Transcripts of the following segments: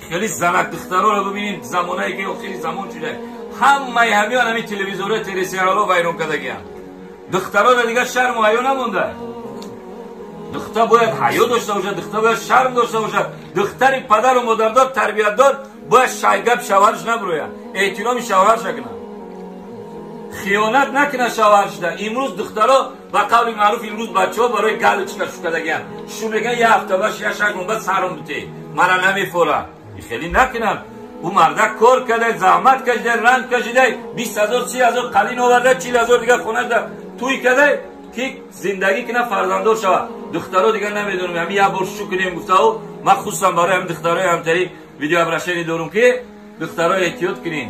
Хеле занак духтароро бибинед, замонае ки охири замон шуда, ҳамаи ҳамиён ҳамин телевизорҳо, телесериалҳо вайрон кардагианд. Духтароро дигар шарму ҳаё намонда. Духтар бояд ҳаё дошта бошад, духтар бояд шарм дошта бошад. Духтари падару модардор, тарбиятдор бояд шайгап шавҳарш набурояд, эҳтироми шавҳарша кунад, хиёнат накунад шавҳаршда. Имрӯз духтаро ба қавли маъруф, имрӯз бачаҳо барои галочка шукадагианд. Шу мегӯян, як ҳафта баъд, як 6 моҳ баъд сарм бите, мара намефора. Хеле накунанд. Ӯ мардак кор карда, заҳмат кашида, ранг кашида, 20 000, 30 000 қалин оварда, 40 000 дигар хонада тӯй карда, ки зиндагӣ кунад, фарзанддор шавад. Духтаро дигар намедонам, ҳамин як бор шу кунем гуфтау. Ман хусусан барои ҳамин духтарои ҳамтари видеообращение дорум, ки духтаро, эҳтиёт кунед.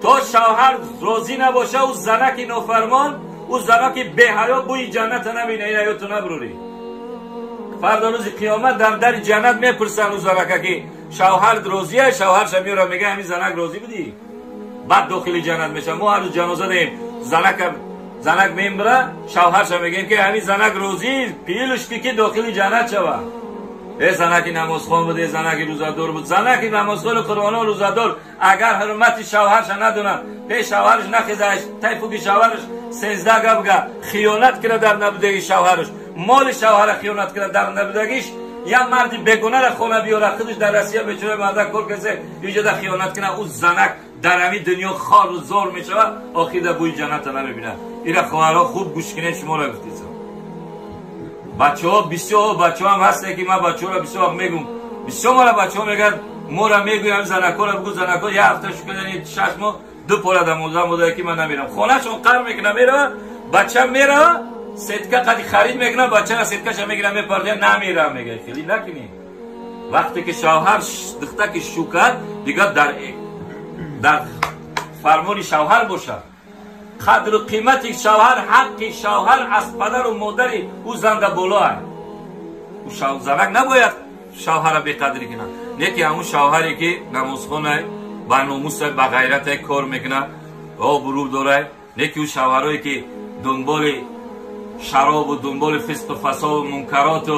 То шавҳар розӣ набоша, ӯ занаки нофармон, ӯ занаки беҳаё бӯи ҷанната набина. Ин ҳаёту набурӯрӣ. Фардо рӯзи қиёмат дар дари ҷаннат мепурсанд ӯ занака, ки шавҳар розия. Шавҳарша меёра, мега: «Ҳамин занак розӣ будӣ?» Баъд дохили ҷаннат мешавад. Мо ҳар рӯз ҷаноза даем, занака, занак мембира, шавҳарша мегӯем, ки ҳамин занак розӣ пилш ки дохили ҷаннат шава. Э, занаки намозхон буд, э, занаки рӯзадор буд. Занаки намозхону қуръоно, рӯзадор агар ҳурмати шавҳарша надонад, пеш шавҳараш нахеза, тайфуки шавҳараш 13 гап га, хиёнат кунад дар набудагии шавҳараш, моли шавҳара хиёнат кунад, дар набудагиш як марди бегонара хона биёра, худаш дар Россия бечора мардак кор касе иҷода хиёнат кунад, ӯ занак дар ҳамин дунё хору зор мешавад, охирда бӯи ҷанната намебинад. Ира, хоҳарҳо, хуб гӯш кунед, шуморо гуфтесам. Бачаҳо, бисёр бачаҳо ҳам ҳастае, ки ман бачаҳоро бисёр вақт мегӯм. Бисёр мара бачаҳо мегӯянд, мора мегӯям, занакҳоро бигӯ. Занакҳо як ҳафта шукардани, 6 моҳ ду пора дамоза модае, ки ман намерам. Хонаашон қар мекунам, мерава, бача мерава, сетка қади харид мекунам, бачара сеткаша мегирам, мепардия, намерам, мега. Хеле накунӣ. Вақте ки шавҳар духтаки шу кард, дигар дар фармони шавҳар бошад. Қадру қимати шавҳар, ҳаққи шавҳар аз падару модари ӯ занда боло ай. Ӯ занак набояд шавҳара беқадрӣ кунад. Не ки ҳамун шавҳаре ки намозхонай, ба номусай, ба ғайратай, кор мекунад, обрӯ дорай. Не ки ӯ шавҳарое ки дунболи шаробу дунболи фисқу фасоду мункароту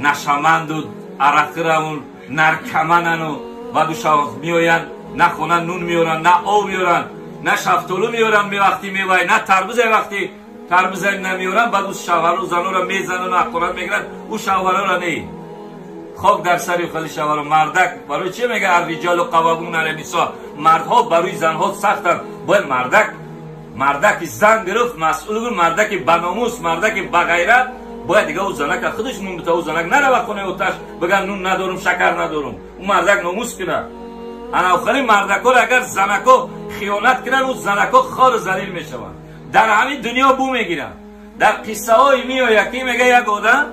нашаманду арақираву наркоманану баъду шав меоянд, на хона нун меоранд, на об меоранд, на шафтолу меоранд, вақти мевай, на тарбуза, вақти тарбуза намеоранд. Баъд ӯ шавҳару занора мезанану ҳақорат мекунанд. Ӯ шавҳарора не, хок дар сари хали шавҳаро. Мардак барои чи мега: الرجال قوامون على النساء. Мардҳо барои занҳо сахтанд. Бояд мардак, мардаки зан гирифт, масъул, мардаки баномус, мардаки бағайрат бояд дига ӯ занака худаш нун бита. Ӯ занак нарава хонаи оташ, биган: «Нун надорум, шакар надорум». Ӯ мардак номус кунад. Ана охири мардакҳоро агар занако хиёнат кунанд, ӯ занако хору залил мешаванд, дар ҳамин дунё бӯ мегиранд. Дар қиссаҳои меояд, ки мега, як одам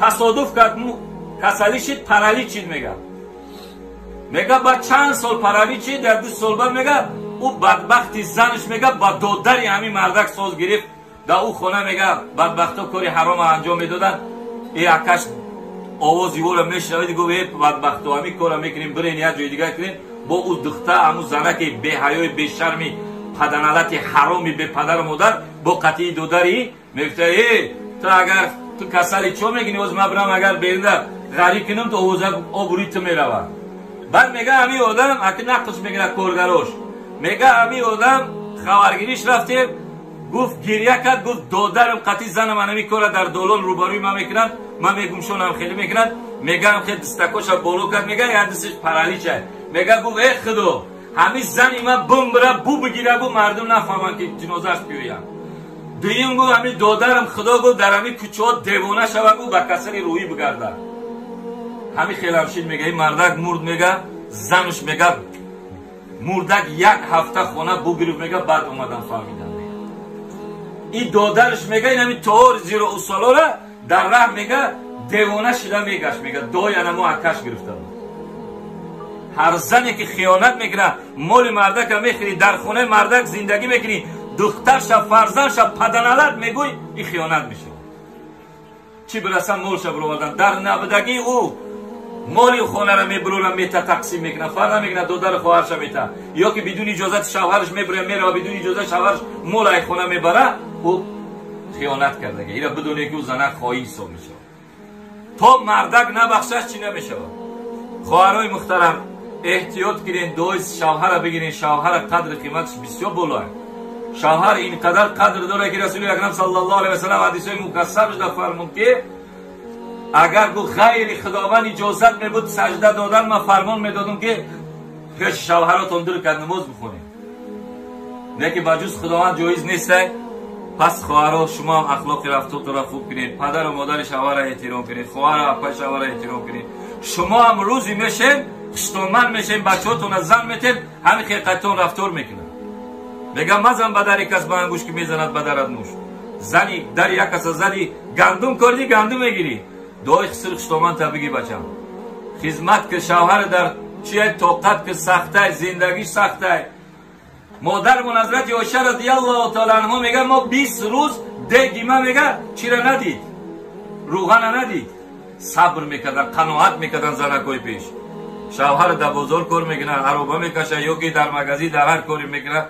тасодуф кард, касалӣ шид, паралич шид. Мега, баъд чанд сол паралич шид, дар 2 сол баъд, мега, ӯ бадбахти занаш, мега, ба додари ҳамин мардак соз гирифт. Дар ӯ хона, мега, бадбахто кори ҳарома анҷом медоданд. Э, акаш овози ӯро мешунавид, гуфт: «Э, бадбахто, ҳамин кора мекунем, бирен, як ҷои дигар кунем». Бо ӯ духта, ҳамун занаки беҳаёи, бешарми, паданалати ҳароми, бепадару модар, бо қатъии додари мегуфта: «Э, ту агар ту касали чо мекунӣ? Оз ман бирам, агар берина ғарӣ кунам, то овоза обрӯи ту меравад». Баъд мега, ҳамин одам аки нақш мекунад, коргарош мега, ҳамин одам хабаргириш рафтем, гуфт, гирья кард, гуфт: «Додарам қатъи занам анами кора дар долон рӯбарӯи ман мекунанд, ман мегум, шонам хеле мекунанд». Мегаам, хел дистакоша боло кард, мега, як дисташ паралича. Мега, гуфт: «Э, худо, ҳамин зани ман бумбира, бу бигира, бу мардум нафаҳманд, ки ҷинозааш биёянд». Дуюм гуфт, ҳамин додарам, худо, гуфт, дар ҳамин кӯчаҳо девона шава, гуфт, ба касали рӯҳӣ бигардад. Ҳамин хелам шид. Мега, ин мардак мурд, мега, занаш, мега, мурдак як ҳафта хона бугирифт, мега, баъд омадан фаҳмидан. Ин додараш, мега, ин ҳамин тоори зиро усолора дар раҳ, мега, девона шида мегашт, мега, доянамо акаш гирифта буд. Ҳар зане ки хиёнат мекунад, моли мардака мехӯрӣ, дар хонаи мардак зиндагӣ мекунӣ, духтарша, фарзандша паданалат мегӯй, ин хиёнат мешавад. Чӣ бирасан молша бировардан, дар набудагии ӯ моли хонаро мебурора, мета, тақсим мекунад, фарқ намекунад, додару хоҳарша мета, ё ки бидуни иҷозати шавҳараш мебуря, мерава, бидуни иҷозати шавҳараш мол ай хона мебара, ӯ хиёнат кардага. Ира бидоне, ки ӯ занак хоин ҳисоб мешавад. То мардак набахшаш, чӣ намешавад. Хоҳарои муҳтарам, эҳтиёт кунед, дуои шавҳара бигиред. Шавҳара қадри қиматаш бисёр боло. Шавҳар ин қадар қадр дорад, ки Расули Акрам саллаллоҳу алайҳи васаллам ҳадисҳои мукассаб шуда фармуд, ки агар гу ғайри Худованд иҷозат мебуд сажда додан, ман фармон медодам, ки пеш шавҳаротон ду ракат намоз бихонед. Не ки ба ҷуз Худованд ҷоиз нест. Пас хоҳаро, шумо ҳам ахлоқи рафторро хуб кунед, падару модари шавҳарро эҳтиром кунед, хоҳару апаи шавҳарро эҳтиром кунед. Шумо ҳам рӯзе мешем, хуштоман мешем, бачаҳотонро зан метем, ҳамин хелқатон рафтор мекунад. Мегам мазан ба дари кас ба ангуш, ки мезанад ба дарат муш. Зани дари як каса зади, гандум корди, гандум мегирӣ. Дуои хиср хуштоман та бигӣ, бачам. Хизмат ки шавҳар дар чие тоқат ки сахтай, зиндагиш сахтай. Модармон Ҳазрати Оиша радиаллоҳу таала анҳо мега, мо 20 рӯз дегима мега чира надид, рӯғана надид. Сабр мекардан, қаноат мекардан занакҳои пеш. Шавҳар дар бозор кор мекунад, ароба мекашад ё ки дар магазин дар ҳар коре мекунад.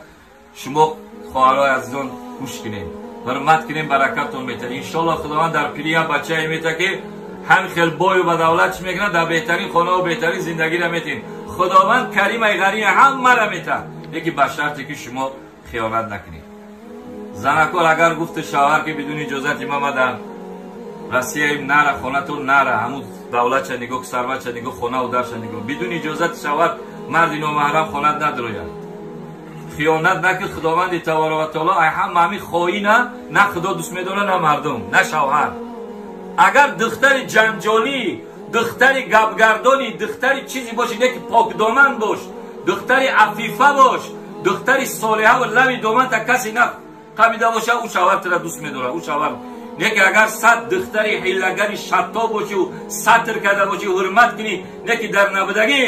Шумо хоҳарои азизон, гӯш кунед, ҳурмат кунед, баракаттон метад. Иншоллоҳ, Худованд дар пирӣ як бачае мета, ки ҳам хел бою ба давлат чӣ мекунад, дар беҳтарин хонаву беҳтарин зиндагиро метин. Худованд каримаи ғарии ҳамаро мета, лекин ба шарте ки шумо хиёнат накунед. Занакор, агар гуфти шавҳар, ки бидуни иҷозати мама дар Россия нара, хонатон нара, ҳамун давлатша нигоҳ, сарватша нигоҳ, хонаву дарша нигоҳ. Бидуни иҷозати шавҳар марди номаҳрам хонат надрояд. Хиёнат накун. Худованди таборака ва таоло ай ҳама ҳамин хоина на Худо дӯст медорад, на мардум, на шавҳар. Агар духтари ҷанҷолӣ, духтари гапгардонӣ, духтари чизе бошӣ, не ки покдоман бош, духтари афифа бош, духтари солиҳа ва лави доманта касе на қабида боша, ӯ шавҳар тура дӯст медорад, ӯ шавҳар. Не ки агар сад духтари ҳиллагари шатто бошӣ, сатр карда бошӣ, ҳурмат кунӣ, не ки дар набудагӣ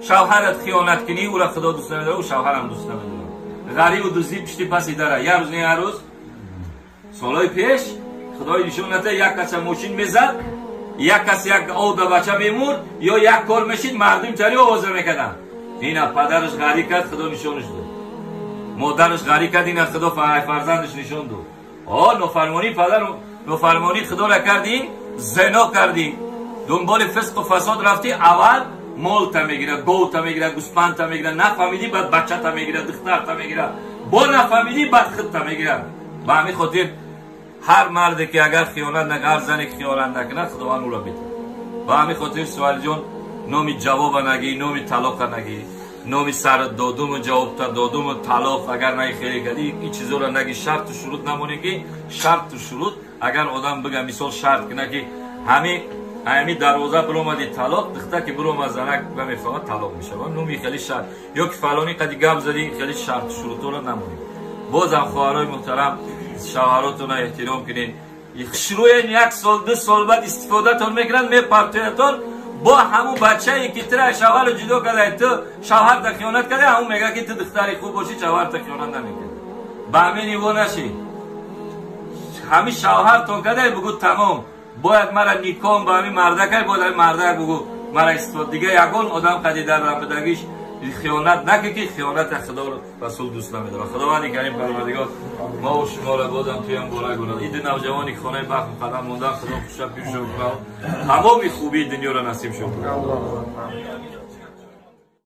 шавҳарат хиёнат кунӣ, ӯра Худо дӯст намедорад, ӯ шавҳарам дӯст намедорад. Ғарибу дуздӣ пишти паси дара. Як рӯз не, як рӯз. Солҳои пеш, Худои нишон ната, як каса мошин мезад, як кас як овда бача мемурд ё як кор мешид, мардум тари овоза мекарданд: ина падараш ғарӣ кард, Худо нишонаш дод, модараш ғарӣ кард, ина Худо фарзандаш нишон дод. О нофармонӣ падар, нофармонӣ Худоро кардӣ, зино кардӣ, дунболи фисқу фасод рафтӣ, аввал молта мегирад, говта мегирад, гӯспандта мегирад, нафаҳмидӣ, баъд бачата мегирад, духтарта мегирад, бо нафаҳмидӣ, баъд худта мегирад. Ба ҳамин хотир ҳар марде ки агар хиёнат накунад, ҳар зане ки хиёнат накунад, Худованд ӯро метавад. Ба ҳамин хотир, Суҳайлҷон, номи ҷавоба нагӣ, номи талоқа нагӣ, номи сар додуму ҷавобта додуму талоқ агар наги, хеле кардӣ, ин чизоро наги, шарту шурут намонӣ, ки шарту шурут агар одам бига, мисол, шарт куна, ки ҳами дарвоза биромади, талоқ, духта ки биромад, занак намефаҳмад, талоқ мешавад. Номи хеле шарт ё ки фалонӣ қади гап задӣ, хеле шарту шурутҳоро намонӣ. Бозам, хоҳарои муҳтарам, шавҳаротонро эҳтиром кунед. Хушрӯен, як сол, 2 сол баъд истифодатон мекунанд, мепартоятон. Бо ҳамун бачае ки тура шавҳарро ҷудо карда, ту шавҳарта хиёнат карда, ҳамун мега, ки ту духтари хуб бошӣ, шавҳарта хиёнат намекард. Ба ҳамин иво нашӣ. Ҳамин шавҳартон карда, бугӯ: тамом, бояд мара никоҳ ба ҳамин мардакай, бояд ҳамин мардак бугӯ мара истифода. Дига ягон одам қади дар рабидагиш хиёнат накӣ, ки хиёната Худо, Расул дӯст намедорад. Худованди карим Парвардигор мо шуморо бозам туям бора гунад. Иди навҷавони ки хонаи бахт муқаддам мондан, Худо хушаб бишо кунад, тамоми хубии дунёро насиб шуд.